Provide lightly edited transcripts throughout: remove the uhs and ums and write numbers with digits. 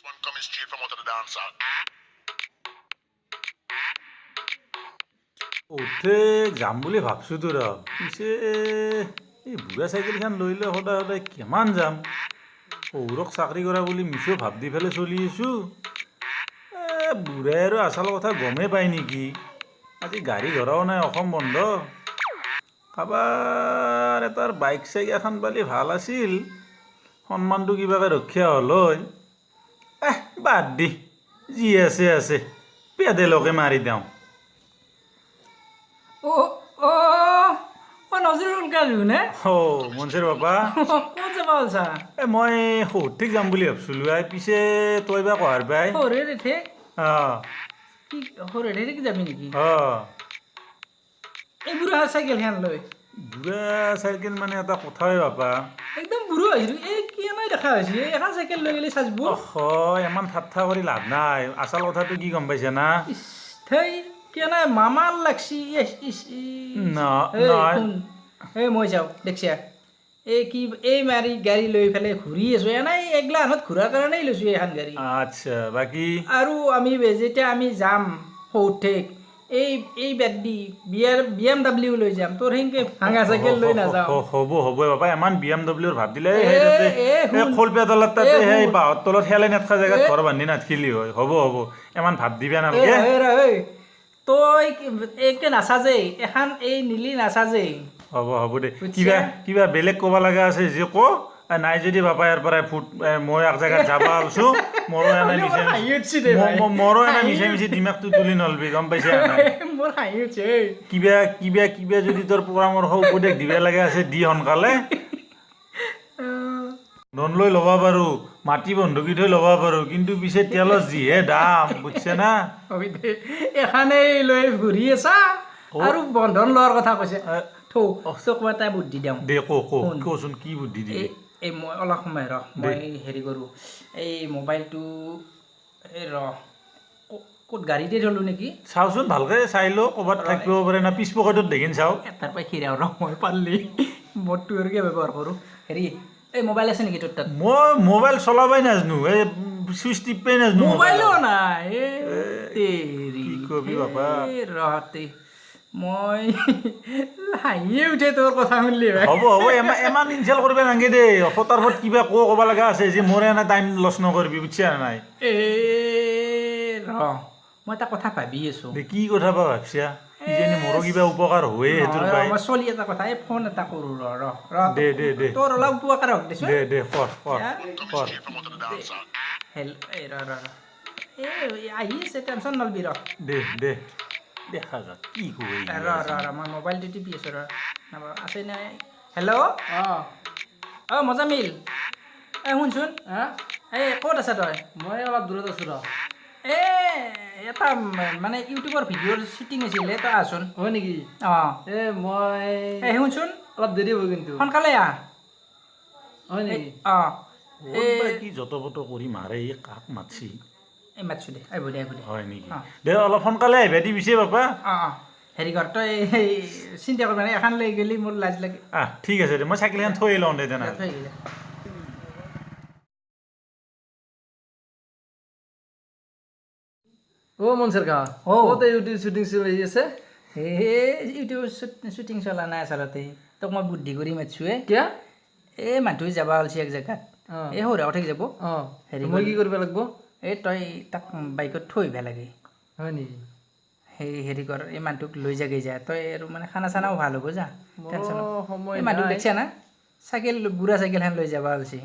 One coming straight from out of the dance hall. উঠে যাম বুলি ভাবছোঁ তো ৰ। পিছে এই বুঢ়া চাইকেলখন লৈ লৈ সদায় সদায় কিমান যাম? শহুৰক চাকৰি কৰা বুলি মিছৌ ভাৱ দি পেলাই চলি আছোঁ। এ বুঢ়াই আৰু আচল কথা গমেই পায় নেকি? আজি গাড়ী ঘোঁৰাও নাই, অসম বন্ধ। কাৰোবাৰ এটাৰ বাইক চাইক এখন পালি ভাল আছিল, সন্মানটো কিবাকৈ ৰক্ষা হ'ল হয়। এহ বাদ দি, যি আছে আছে, পেডেলকে মাৰি দিওঁ। অ অ অ নজৰুল কাজু নে? অ' মনচুৰ বাবা। ক'ত যাবা ওলছা? এ মই সৌঠিক যাম বুলি ভাবছিলোঁ। আই পিছে তই বা কহাৰ পাই। সৰে ঠিক। অঁ। কি সৰে ঠিক যাবি নেকি? অঁ। এই বুঢ়া চাইকেলখন লৈ? বুঢ়া চাইকেল মানে এটা কথাই বাপা। একদম বুঢ়া হৈছিল এই, কি নাই দেখা হৈছে এই এখন চাইকেল লৈ গ'লে চাজব। অহ ইমান ঠাট্টা কৰি লাভ নাই। আচল কথাটো কি গম পাইছা না? ইছ থেই, কেনে মামাল লাগছি। ইছ ইছ ইছ। নহয়। এই মই যাওঁ দেখছা, এই কি এই মাৰি গাড়ী লৈ পেলাই ঘূৰি আছো এনেই, এগলা আনত ঘূৰাৰ কাৰণেই লৈছো এইখন গাড়ী। আচ্ছা বাকী আৰু আমি যেতিয়া আমি যাম সৌঠেক এই এই বেদ দি বি এম ডাব্লিউ লৈ যাম, তোৰ সেনকে ভাঙা চাইকেল লৈ নাযাওঁ। হ'ব হ'ব বাবা, ইমান বি এম ডব্লিউৰ ভাৱ দিলে সেই তাতে এই খোলপেট তলত তাতে সেই বাঁহৰ তলত শেলাই নাথকা জেগাত ঘৰ বান্ধি নাথকিলি হয়। হ'ব হ'ব, ইমান ভাৱ দিবা নালাগে। তই একে নাচাজেই এখন এই নিলি নাচাজেই। হ'ব হ'ব দে, কিবা কিবা বেলেগ ক'ব লগা আছে যে ক, নাই যদি বাপা ইয়াৰ পৰাই ফুট। মই এক জেগাত যাব আলছো, মোৰো এনে মিছা মোৰো এনে মিছা মিছি দিমাগটো তুলি নলবি, গম পাইছা? মোৰ হাঁহি উঠছে। কিবা কিবা কিবা যদি তোৰ পৰামৰ্শ উপদেশ দিব লগা আছে দি সোনকালে। লোন লৈ ল'ব পাৰোঁ, মাটি বন্ধকী থৈ ল'ব পাৰোঁ, কিন্তু পিছে তেলৰ যিহে দাম, বুজিছে না? এখানেই লৈ ঘূৰি আছা আৰু বন্ধন লোৱাৰ কথা কৈছে। থৌ, তোক মই এটা বুদ্ধি দিওঁ দে। ক ক, কচোন কি বুদ্ধি দিবি? এই মই অলপ সময় ৰ, মই হেৰি কৰোঁ, এই মোবাইলটো এই ৰ, ক'ত গাড়ীতে থলোঁ নেকি চাওচোন, ভালকে চাই ল, ক'ৰবাত থাকিব পাৰে না পিছ পকেটত দেখিন চাওঁ। এটাৰ পৰা খিৰাও ৰ, মই পাৰলি মোৰটো আৰু কিয় ব্যৱহাৰ কৰোঁ। হেৰি এই মোবাইল আছে নেকি তোৰ তাত? মই মোবাইল চলাবই নাজানো, এই চুইচ টিপেই নাজানো। মোবাইলো নাই তেৰি, কি কবি বাবা। ৰহতে মই হাঁহিয়ে উঠে তোৰ কথা শুনলি। হ'ব হ'ব, এমান ইনচাল কৰিব নালাগে দেই। ফটাফট কিবা ক'ব লগা আছে যে মোৰ এনে টাইম লছ নকৰিবি, বুজিছা নাই? এ ৰ, মই এটা কথা ভাবি আছোঁ। কি কথা বা ভাবছা? কিজানি মোৰো কিবা উপকাৰ হয়ে সেইটোৰ পাই। মই চলি এটা কথা, এই ফোন এটা কৰোঁ, ৰ ৰ ৰ। দে দে দে, তোৰ অলপ উপকাৰ হওক দেচোন। দে দে, কৰ কৰ কৰ। হেল্ল' এই ৰ ৰ ৰ, এই আহি আছে, টেনশ্যন নলবি ৰ। দে দে, দেখা যাক কি কয়। ৰ ৰ ৰ, মই মোবাইলটো টিপি আছোঁ ৰ। আছে নাই? হেল্ল' অঁ অঁ মজামিল, এই শুনচোন। এই ক'ত আছা তই? মই অলপ দূৰত আছোঁ ৰ। এই এটা মানে ইউটিউবৰ ভিডিঅ'ৰ শ্বুটিং আছিলে, তই আহচোন। হয় নেকি? অঁ। এই মই এই শুনচোন, অলপ দেৰি হ'ব কিন্তু, সোনকালে আহ। হয় নেকি? অঁ। এই কি যত পত কৰি মাৰে, এই কাক মাতছি? এই মাতছোঁ দে, আহিব দে, আহিব দে। হয় নেকি? দে অলপ সোনকালে আহিবা দি পিছে বাপা। অঁ অঁ, হেৰি কৰ তই, চিন্তা কৰিব নাই, এখন লৈ গ'লি মোৰ লাজ লাগে। আহ ঠিক আছে দে, মই চাইকেলখন থৈ লওঁ দে তেনেহ'লে। থৈ গ'লে। অ' মনচুৰ কা, ক'ত ইউটিউব শ্বুটিং চলি আছে? এই ইউটিউব শ্বুটিং চলা নাই আচলতে, তোক মই বুদ্ধি কৰি মাতছোৱে। কিয়? এই মানুহটো যাবা ওলছি এক জেগাত, এই সৰু ঠিক যাব। অঁ, হেৰি মই কি কৰিব লাগিব? এই তই তাক বাইকত থৈ আহিব লাগে। হয় নেকি? সেই হেৰি কৰ, এই মানুহটোক লৈ যাগৈ যা তই, আৰু মানে খানা চানাও ভাল হ'ব যা, টেনশ্যন। এই মানুহটোক দেখছা না, চাইকেল বুঢ়া চাইকেলখন লৈ যাবা ওলছি।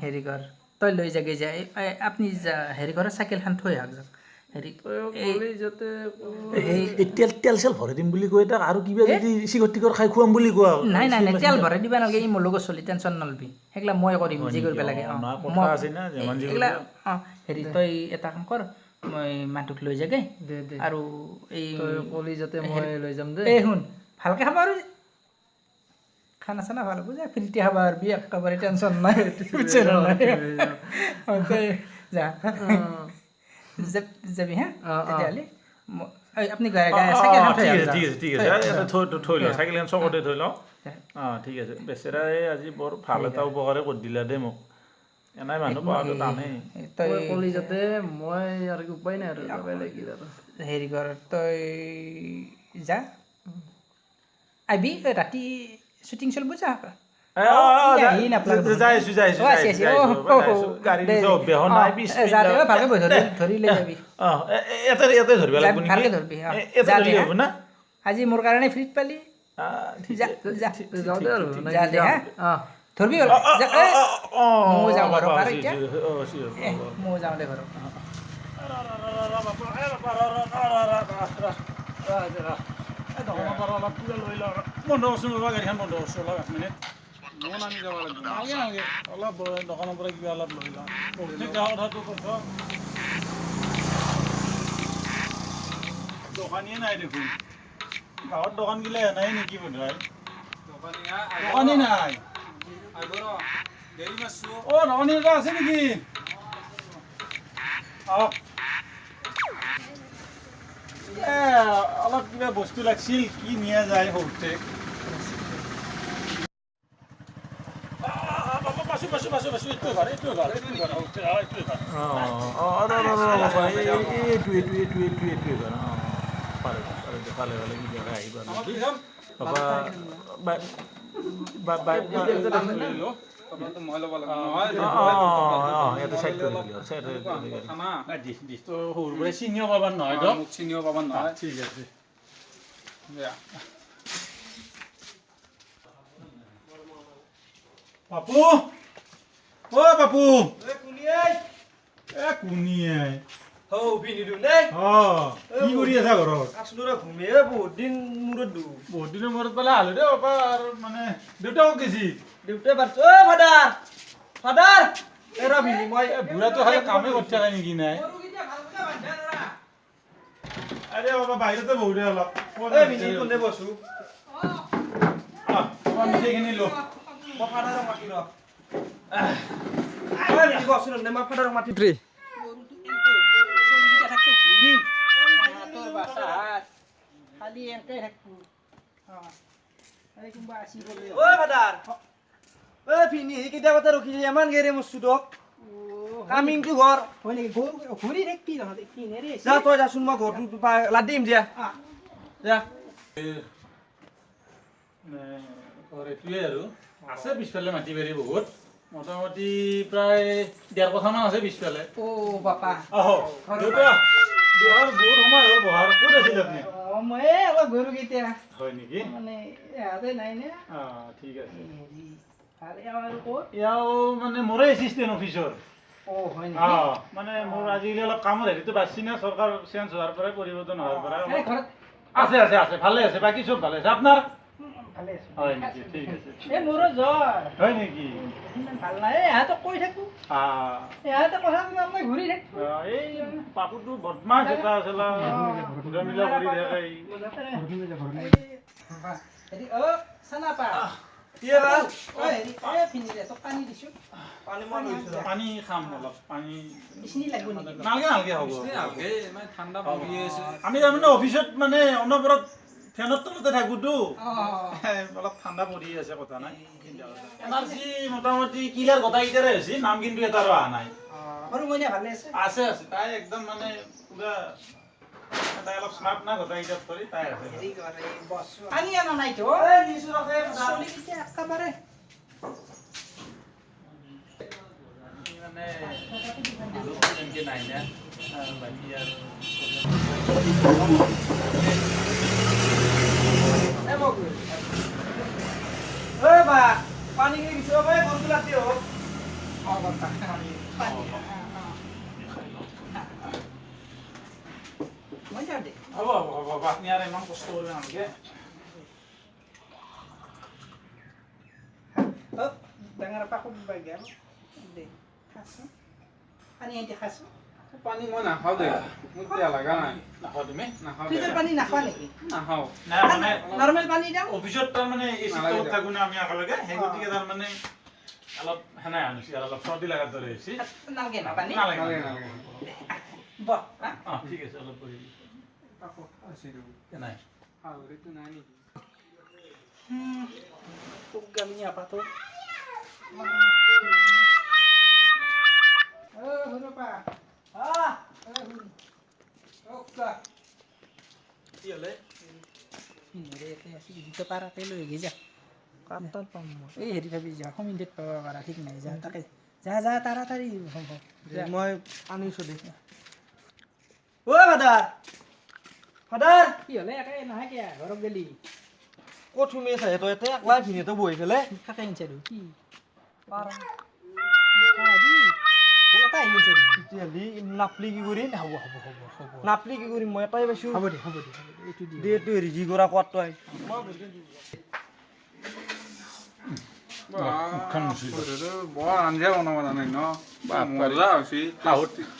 হেৰি কৰ, তই লৈ যাগৈ যা। এই আপুনি যা, হেৰি কৰ, চাইকেলখন থৈ আহক যাওক। হেৰি এই তেল তেল চেল ভৰাই দিম বুলি কৈ তাক, আৰু কিবা যদি চিকট টিকট খাই খুৱাম বুলি কোৱা। নাই নাই নাই, তেল ভৰাই দিবা নালাগে, ই মোৰ লগত চলি, টেনশ্যন নলবি, সেইগিলা মই কৰিম যি কৰিব লাগে। অঁ এইগিলা অঁ হেৰি তই এটা কাম কৰ, মই মানুহটোক লৈ যাগে আৰু এই কলি যাতে মই লৈ যাম দে। এই শুন, ভালকে খাবা আৰু খানা চানা ভাল হ'ব যা, ফ্ৰীতে খাবা আৰু একেবাৰে টেনশ্যন নাই, তই যা যাবি। হা তেতিয়াহ'লে আপুনি ঠিক আছে ঠিক আছে ঠিক আছে, থৈ লওঁ চাইকেলখন চকতে থৈ লওঁ। অঁ ঠিক আছে, বেচেৰাই আজি বৰ ভাল এটা উপকাৰে কৰি দিলা দেই মোক। এনাই মানুহ পোৱাটো টানেই। তই কলি যাতে মই আৰু উপায় নাই আৰু যাবই লাগিল আৰু। হেৰি কৰ, তই যা, আহিবি ৰাতি শ্বুটিং চলিব, যা। আজি মোৰ কাৰণে ফ্ৰীত পালি, ধৰবি। ময়ো যাওঁ ঘৰত আৰু এতিয়া, ময়ো যাওঁ দে ঘৰত। বন্ধ কৰচোন ৰ'বা, গাড়ীখন বন্ধ কৰছোঁ অলপ, এক মিনিট। ময়ো নামি যাব লাগিব। নালাগে নালাগে, অলপ দোকানৰ পৰা কিবা অলপ লৈ লওঁ। বহুত যোৱা কথাটো কৈছ, দোকানীয়ে নাই দেখোন গাঁৱত। দোকানগিলা নাই নেকি বোধহয়? দোকানী নাই। অ' দোকানী এটা আছে নেকি? অ' অলপ কিবা বস্তু লাগছিল, কি নিয়া যায় সৰুতে। সৰুৰ পৰাই চিনিও পাবা নহয়, চিনিও পাবা নহয়। ঠিক আছে। পাপু, অ পাপু, এ কুনিয়াই কি কৰি আছা ঘৰত? বহুত দিনৰ মূৰত পালে আলু দে বাপা। আৰু মানে দেউতাকক গেছি? দেউতাই পাৰছো। অ ফাদাৰ, ফাদাৰ, এ ৰ ভিনি, মই বুঢ়াটো খালি কামে কৰি থাকে নেকি? নাই। আৰে বাবা, বাহিৰতে বহু দে অলপ। এ ভিনি, কোনে বসু? আহ, মিঠাইখিনি ল। মই ফাদাৰক মাতি ৰ। এ ভিনি বসু, মই ফাদাৰক মাতি। খালি এনেকৈ থাকবো। ঐ ফাদাৰ, ঐ ভিনি, কেতিয়া ৰখি ইমান গেৰে মৰছো তোক। কামিংটো ঘৰ হয় নেকি? ঘূৰি থাকবি তহঁতে। যা, তই যাচোন, মই ঘৰটো লাদ দিম। যা যা। ঘৰ এইটোৱে আৰু আছে পিছফালে মাটি বাৰী বহুত, মোটামুটি প্ৰায় 1.5 কঠামান আছে পিছফালে। অ' বাপা, আহ দেউতা, বহুত সময় হ'ল বহাৰ। ক'ত আছিল আপুনি? মই অলপ গৰুকেইটা। হয় নেকি? মানে ইয়াতে নাই নে? অঁ, ঠিক আছে। ইয়াও মানে মোৰে এছিষ্টেণ্ট অফিচৰ। অ' হয় নেকি? অঁ, মানে মোৰ আজিকালি অলপ কামৰ হেৰিটো বাঢ়ছি না, চৰকাৰ চেঞ্জ হোৱাৰ পৰাই, পৰিৱৰ্তন হোৱাৰ পৰাই। আছে আছে আছে, ভালে আছে, বাকী চব ভালে আছে। আপোনাৰ? ভালে আছো। হয় নেকি? ঠিক আছে। এই মোৰো জ্বৰ। হয় নেকি? ইমান ভাল নাই। ইহঁতক কৈ থাকো, ইহঁতে কথা মই ঘূৰি থাকো। এই পাপুটো বদমাছ এটা আছিলে, ঘূৰা মিলা কৰি থাকে। অ' চানাপা, পানী খাম অলপ, পানী নালাগে নালাগে, হ'ব। আমি তাৰমানে অফিচত মানে অনবৰত ফেনৰ তলতে থাকোতো, অলপ ঠাণ্ডা পৰি আছে। কথা নাই। এনাৰ্জি মোটামুটি ক্লিয়াৰ গোটেইকেইটাৰে হৈছে, নাম কিন্তু এটাৰো অহা নাই। আছে আছে, তাই একদম মানে পুৰা, তাই অলপ স্মাৰ্ট না গোটেইকেইটাত কৰি তাই আছে। পানী অনা নাইতো একেবাৰে। মানে তেনেকে নাই না, বাকী আৰু পানীখিনি বিচাৰিব পাৰে, গৰুটো লাতি হওক। হ'ব হ'ব হ'ব হ'ব, আপুনি আৰু ইমান কষ্ট কৰিব নালাগে। ডাঙৰ পাকো গেল দে, খাচোন পানী এটি, খাচোন পানী। মই নাখাওঁ দে, মোক বেয়া লগা নাই। নাখাওঁ তুমি? নাখাওঁ। ফ্ৰিজৰ পানী নাখোৱা নেকি? নাখাওঁ। নাই, মানে নৰ্মেল পানী দিওঁ। অফিচত তাৰমানে এচি তলত থাকো না আমি একেলগে, সেই গতিকে তাৰমানে অলপ সেনাই আনিছে, অলপ চৰ্দি লগাৰ দৰে হৈছে। নালাগে না পানী? নালাগে। নালাগে। বহ। অঁ, ঠিক আছে, অলপ বহি। নাই নাই নেকি? গালি আপাতো। কি হ'লে পাৰাতে লৈ গৈ যা কাঠডাল পাম মই। এই হেৰি ভাবি যা, সমিন্দেত পাব পাৰা ঠিক নাই, যা তাকে যা যা তাড়াতাড়ি। মই আনিছো দে। ঐ ফাদাৰ, ফাদাৰ কি হ'লে একে নাহে কিয়া ঘৰত গেলি? ক'ত সোমাই আছা তই ইয়াতে একলাই ভিনেতে বহি পেলাই? থাকে আনিছে কি পাৰা এটা আহি আছে। তেতিয়াহ'লে নাপলি কি কৰিম? হ'ব হ'ব হ'ব হ'ব, নাপলি কি কৰিম? মই এটাই পাইছোঁ। হ'ব দে হ'ব দে, এইটো দে, এইটো হেৰি যি কৰা কোৱাত তই। বৰ আঞ্জা বনাব জানে ন, মজা হৈছে।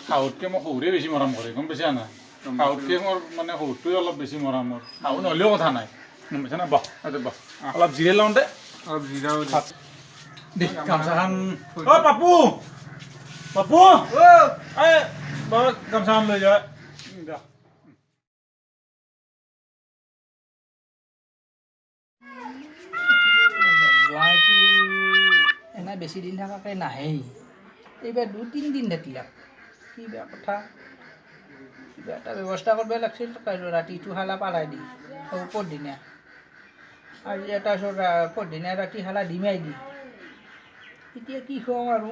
শাহুতকৈ মই শহুৰে বেছি মৰম কৰে, গম পাইছা না? শাহুতকৈ মোৰ মানে শহুৰটোৱে অলপ বেছি মৰম মোৰ। শাহু নহ'লেও কথা নাই, গম পাইছা না? বহ বহ, অলপ জিৰাই লওঁ দে। অলপ জিৰাও দে গামচাখন। অ পাপু, পাপু, এই বৰ গামচাখন লৈ যোৱা। জোঁৱাইটো এনে বেছি দিন থকাকৈ নাহেই, এইবাৰ 2-3 দিন থাকিলাক। কিবা কথা কিবা এটা ব্যৱস্থা কৰিব লাগিছিল। ৰাতিটো শালা পাৰাই দি পৰদিনা, আজি তাৰপিছত পৰদিনা ৰাতি শালা ডিমাই দি। এতিয়া কি খুৱাওঁ আৰু?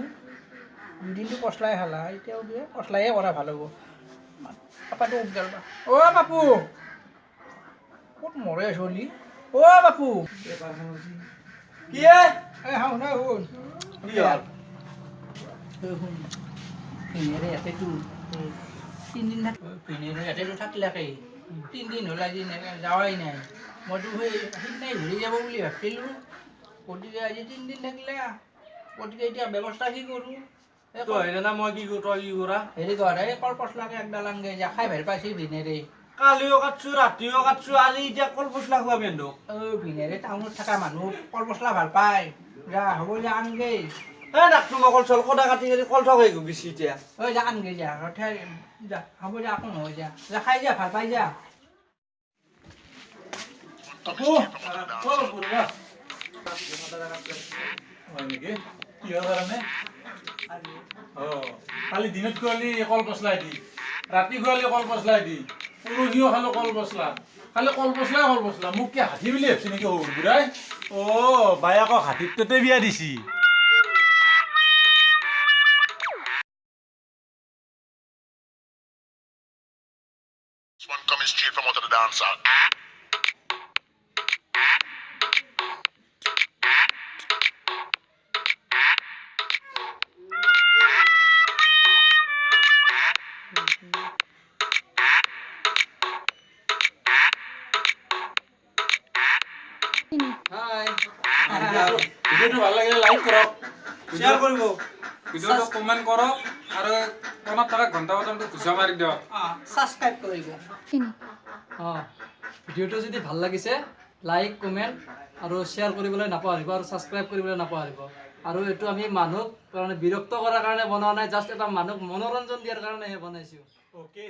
দুদিনটো পচলাই খালা, এতিয়াও পচলায়ে কৰা ভাল হ'ব। পাপাটো গ'ল। অ' বাপু ক'ত মৰে চলি? অ' বাপু কি হে? এই হাও না শুন। কি হ'ল? শুন, ভিনেৰে ইয়াতেতো 3 দিন থাক, ভিনেৰে ইয়াতেতো থাকিলাকেই 3 দিন হ'ল, আজি যাৱাই নাই। মইতো সেই সিদিনাই ঘূৰি যাব বুলি ভাবছিলোঁ, গতিকে আজি 3 দিন থাকিলে, গতিকে এতিয়া ব্যৱস্থা কি কৰোঁ? তই না মই কি কৰোঁ, তই কি কৰা? হেৰি কৰ, এই কল পচলাকে একডাল আনগে যা, খাই ভাল পাইছি ভিনেৰে। কালিও কাটছো, ৰাতিও কাটছো, আজি এতিয়া কল পচলা খুৱাবি হেনো। অ' ভিনেৰে টাউনত থকা মানুহ কল পচলা ভাল পায়। যা হ'ব যা আনগে। এই নাকটো মই কল চল কদা কাটি কাটি কল থকাই গৈছি এতিয়া। ঐ যা আনগে যা, যা হ'ব যা, একো নহয় যা, যা খাই যা, ভাল পাই যা। হয় নেকি? কিহৰ কাৰণে? অঁ, কালি দিনত খোৱালি কল পচলাই দি, ৰাতি খোৱালি কল পচলাই দি, পৰহিও খালোঁ কল পচলা, খালি কল পচলাই কল পচলা। মোক কি হাতী বুলি ভাবছি নেকি শহুৰ বুঢ়াই? অ' বায়েকক হাতীৰ তাতে বিয়া দিছি। One coming straight from out of the dance hall. ভিডিঅ'টো ভাল লাগিলে লাইক কৰক, শ্বেয়াৰ কৰিব, ভিডিঅ'টো কমেণ্ট কৰক আৰু কণত থকা ঘণ্টা বটনটো ঘুচা মাৰি দিয়ক, ছাবস্ক্ৰাইব কৰিব। অঁ, ভিডিঅ'টো যদি ভাল লাগিছে লাইক, কমেণ্ট আৰু শ্বেয়াৰ কৰিবলৈ নাপাহৰিব আৰু ছাবস্ক্ৰাইব কৰিবলৈ নাপাহৰিব। আৰু এইটো আমি মানুহক কাৰণে বিৰক্ত কৰাৰ কাৰণে বনোৱা নাই, জাষ্ট এটা মানুহক মনোৰঞ্জন দিয়াৰ কাৰণেহে বনাইছোঁ। অ'কে।